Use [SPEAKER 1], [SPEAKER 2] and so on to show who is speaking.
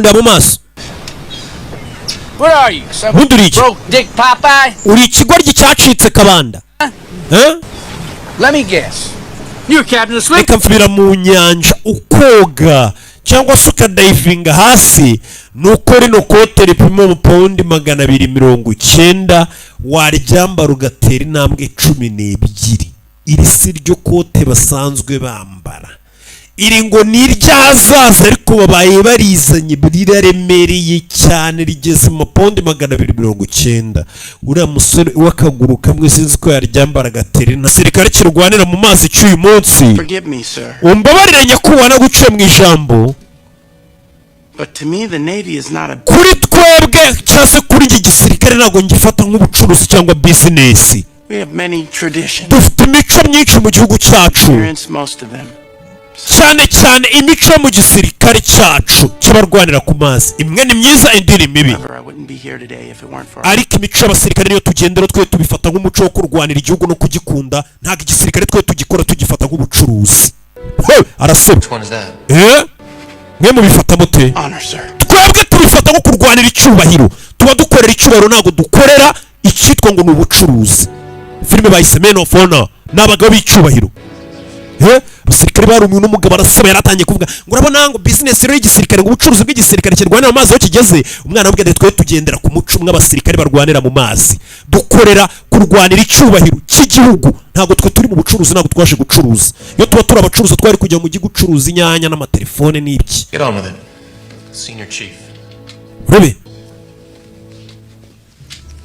[SPEAKER 1] Ndeba mu maso.
[SPEAKER 2] What are you? Some
[SPEAKER 1] Ubundi uri iki?
[SPEAKER 2] broke dick Popeye?
[SPEAKER 1] Uri ikigoryi cyacitse kabanda? Eh?
[SPEAKER 2] Let me guess. You're captain of the
[SPEAKER 1] Reka mfubira mu nyanja ukoga cyangwa se ukadayivinga hasi, nuko rino kote ripima amapawundi 290, waryambara ugatera intambwe 12. Iri si ryo kote basanzwe bambara, iri ngo ni iry'ahazaza, ariko babaye barizanye riraremereye cyane, rigeze mu mapawundi 290. Uriya musore w'akaguru kamwe sinzi ko yaryambara agatera intambwe. Igisirikare kirwanira mu mazi cy'uyu munsi.
[SPEAKER 3] Forgive me, sir,
[SPEAKER 1] Umbabarire nyakubahwa no guciye mu ijambo,
[SPEAKER 3] but to me, the Navy is not a
[SPEAKER 1] kuri twebwe cyangwa se kuri iki gisirikare, ntabwo ngifata nk'ubucuruzi cyangwa bizinesi.
[SPEAKER 3] We have many traditions.
[SPEAKER 1] Dufite imico myinshi mu gihugu cyacu.
[SPEAKER 3] Experience most of them.
[SPEAKER 1] Cyane cyane imico yo mu gisirikare cyacu cy'abarwanira ku mazi, imwe ni myiza, indi ni mibi.
[SPEAKER 3] However, I wouldn't be here today if it weren't for
[SPEAKER 1] Ariko imico y'abasirikare niyo tugendera. Twe tubifata nk'umuco wo kurwanira igihugu no kugikunda. Ntabwo igisirikare twe tugikora tugifata nk'ubucuruzi. He, araseba.
[SPEAKER 4] Which one is that?
[SPEAKER 1] Eh, mwe mubifata mute?
[SPEAKER 3] honor, sir.
[SPEAKER 1] Twebwe tubifata nko kurwanira icyubahiro. Tuba dukorera icyubahiro, ntabwo dukorera icyitwa ngo ni ubucuruzi. Filime bayise Men of Honor, ni abagabo b'icyubahiro. Eh, abasirikare barumiwe n'umugabo araseba. Yaratangiye kuvuga ngo urabona ngo business rero y'igisirikare, ngo ubucuruzi bw'igisirikare kirwanira mu mazi aho kigeze. Umwana wabwira ati: "Twe tugendera ku muco umwe. Abasirikare barwanira mu mazi dukorera kurwanira icyubahiro cy'igihugu. Ntabwo twe turi mu bucuruzi, ntabwo twaje gucuruza. Iyo tuba turi abacuruzi twari kujya mu gihugu gucuruza inyanya n'amatelefone n'ibiki."
[SPEAKER 4] Get on with it. Senior Chief.
[SPEAKER 1] Urebe.